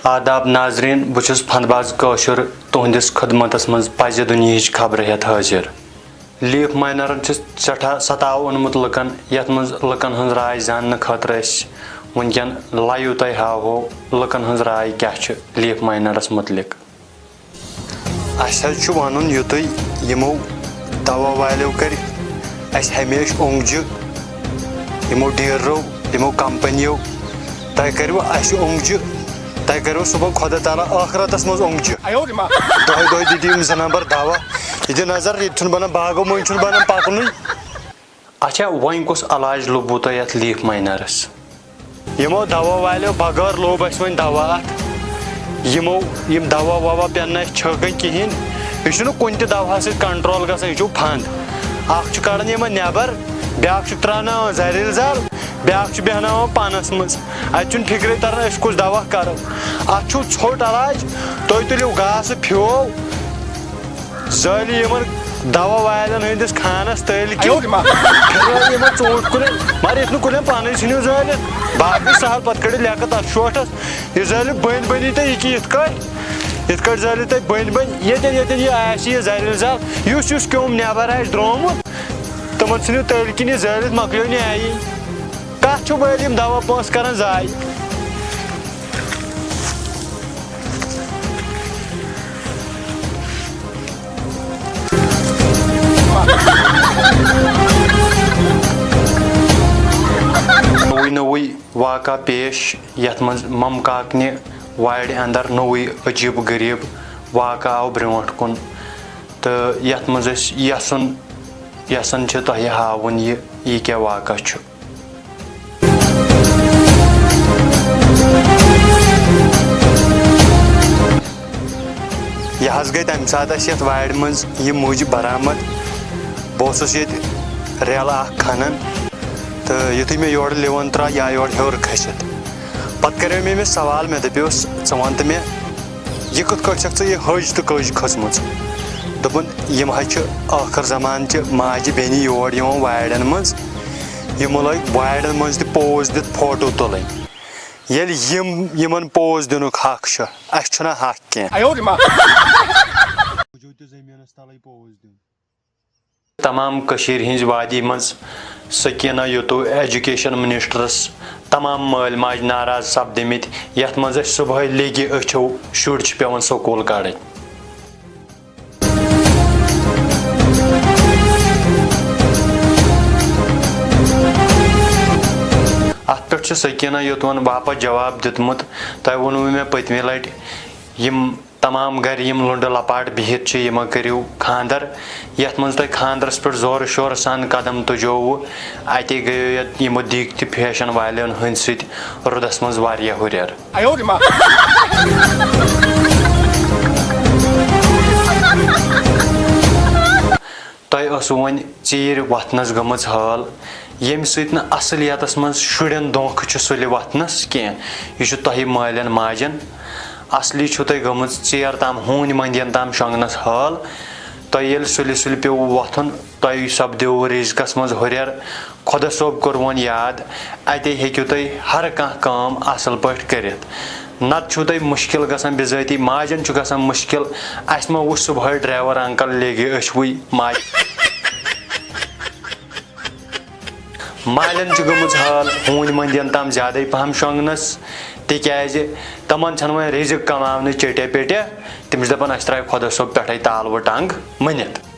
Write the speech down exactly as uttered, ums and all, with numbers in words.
آداب ناظرین، بہٕ چھُس فنٛدباز کٲشُر تُہنٛدِس خدمتس منٛز پزِ دُنیہٕچ خبرٕ ہٮ۪تھ حٲضِر۔ لیف ماینرن چھُ سٮ۪ٹھاہ ستاو اوٚنمُت لُکن، یتھ منٛز لُکن ہٕنٛز راے زاننہٕ خٲطرٕ أسۍ وٕنکٮ۪ن لایِو تۄہہِ ہاوہو لُکن ہٕنٛز راے کیاہ چھِ لیف ماینرس مُتعلق۔ اسہِ حظ چھُ ونُن یُتُے، یِمو دوا والیو کرِ اسہِ ہمیشہِ اونٛگجہِ، یِمو ڈیلرو، یِمو کمپنیو، تۄہہِ کٔرِو اسہِ اونٛگجہِ، تۄہہِ کٔرِو صبح خۄدا تعالیٰ ٲخرتس منٛز اونٛگجہِ۔ دۄہے دۄہے دِتِو یِم زٕ نمبر دوا۔ یہِ دِ نظر، ییٚتہِ چھُنہٕ بنان، باغو مٔنٛزۍ چھُنہٕ بنان پکنُے۔ اچھا، وۄنۍ کُس علاج لوٚبوٕ تۄہہِ اتھ لیف ماینرس؟ یِمو دوا والیو بغٲر لوٚب اسہِ وۄنۍ دوا اتھ۔ یِمو یِم دوا ووا پٮ۪ن نہٕ اسہِ چھٲکٕنۍ کِہینۍ۔ یہِ چھُنہٕ کُنہِ تہِ دوا سۭتۍ کنٹرول گژھان، یہِ چھُ پھنٛد۔ اکھ چھُ کڑان یِمن نٮ۪بر، بیاکھ چھُکھ تراوناوان زہریٖل زال، بیاکھ چھُ بیہناوان پنس منٛز۔ اتہِ چھُنہٕ فکرے تران أسۍ کُس دوا کرو۔ اتھ چھُو ژھوٚٹ علاج، تُہۍ تُلِو گاسہٕ پھیوو، زٲلِو یِمن دوا والٮ۪ن ہٕنٛدِس خانس تٔلۍ کِنۍ۔ پھِرٲیِو یِمن ژوٗنٛٹھۍ کُلٮ۪ن، مگر یِتھ نہٕ کُلٮ۪ن پنٕنۍ ژھٕنِو زٲلِتھ۔ باقٕے سہل، پتہٕ کٔڑِو لیٚکہٕ تتھ شوٹھس۔ یہِ زٲلِو بٔنۍ بٔنی تہٕ یہِ کہِ یِتھ کٲٹھۍ، یِتھ کٲٹھۍ زٲلِو تُہۍ بٔنۍ بٔنۍ۔ ییٚتٮ۪ن ییٚتٮ۪ن یہِ آسہِ یہِ زٲلِو زال، یُس یُس کیوٚم نٮ۪بر آسہِ درٛومُت، تِمن ژھٕنِو تٔلۍ کِنۍ یہِ زٲلِتھ، مۄکلیو نیاے۔ کتھ چھُ وٲلۍ یِم دوا پونٛسہٕ کران ضایع؟ نوٚوُے نوٚوُے واقعہ پیش، یتھ منٛز ممہٕ کاکنہِ وارِ اندر نوٚوُے عجیب غریب واقعہ آو برونٛٹھ کُن، تہٕ یتھ منٛز أسۍ یژھُن یژھان چھِ تۄہہِ ہاوُن یہِ، یہِ کیٛاہ واقعہ چھُ۔ یہِ حظ گٔے تَمہِ ساتہٕ اَسہِ یَتھ وارِ منٛز یہِ مُج برآمد۔ بہٕ اوسُس ییٚتہِ ریلہٕ اَکھ کھنان، تہٕ یُتھُے مےٚ یورٕ لِوَن ترٛاو یا یورٕ ہیوٚر کھٔسِتھ، پَتہٕ کَریو مےٚ أمِس سوال، مےٚ دَپیوس، "ژٕ وَن تہٕ مےٚ، یہِ کِتھ کٲٹھۍ چھَکھ ژٕ یہِ ۂج تہٕ کٔج کھٔژمٕژ؟" دوٚپُن، "یِم حظ چھِ ٲخٕر زمانہٕ چہِ ماجہِ بیٚنہِ یور یِوان وارٮ۪ن منٛز، یِمو لٲگۍ وارٮ۪ن منٛز تہِ پوز دِتھ فوٹو تُلٕنۍ۔ ییٚلہِ یِم، یِمن پوز دِنُک حق چھُ، اَسہِ چھُنہ حق کینٛہہ؟" موٗجوٗد تہِ زٔمیٖنَس تَلٕے پوز دیُن۔ تمام کٔشیٖرِ ہِنٛزِ وادی منٛز سکیٖنہ یوتو ایجوکیشن منسٹرس تمام مٲلۍ ماجہِ ناراض سپدٕمٕتۍ، یتھ منٛز أسۍ صبحٲے لیگہِ أچھو شُرۍ چھِ پٮ۪وان سکوٗل کڑٕنۍ۔ اتھ پٮ۪ٹھ چھُ سکیٖنہ یوتون واپس جواب دیُتمُت، تۄہہِ ووٚنوُ مےٚ پٔتمہِ لٹہِ، یِم تمام گرِ یِم لُنڈٕ لپاٹ بِہِتھ چھِ، یِمن کٔرِو خانٛدر۔ یتھ منٛز تۄہہِ خانٛدرس پٮ۪ٹھ زورٕ شورٕ سان قدم تُجووُ، اتے گٔیو یتھ یِمو دیٖگ تہِ فیشن والٮ۪ن ہٕنٛدۍ سۭتۍ رُدس منٛز واریاہ ہُرٮ۪ر۔ تۄہہِ ٲسوٕ وۄنۍ ژیٖرۍ وۄتھنس گٔمٕژ حٲل، ییٚمہِ سۭتۍ نہٕ اصلیتس منٛز شُرٮ۪ن دھونٛکھٕ چھُ سُلہِ وۄتھنس کینٛہہ۔ یہِ چھُ تۄہہِ مٲلٮ۪ن ماجٮ۪ن۔ اصلی چھُو تۄہہِ گٔمٕژ ژیر تام ہوٗنۍ مٔنٛدین تام شۄنٛگنس حٲل۔ تۄہہِ ییٚلہِ سُلہِ سُلہِ پیوٚوُ وۄتھُن، تۄہہِ سپدیوُ رِزقس منٛز ہُرٮ۪ر۔ خۄدا صٲب کوٚروُن یاد، اتے ہیٚکِو تُہۍ ہر کانٛہہ کٲم اصل پٲٹھۍ کٔرِتھ۔ نتہٕ چھُو تۄہہِ مُشکل گژھان بِذٲتی، ماجن چھُ گژھان مُشکل۔ اسہِ ما وُچھ صبحٲے ڈرایور انکل لیگہِ أچھوٕے ماجہِ۔ مالٮ۪ن چھِ گٔمٕژ حال ہوٗنۍ مٔنٛدین تام زیادَے پہم شۄنٛگنَس، تِکیٛازِ تِمَن چھَنہٕ وۄنۍ رِزِق کماونٕچ چیٚٹے پیٚٹے۔ تِم چھِ دَپان، "اَسہِ ترٛایہِ خۄدا صٲب پٮ۪ٹھَے تالوٕ ٹنٛگ مٔنِتھ۔"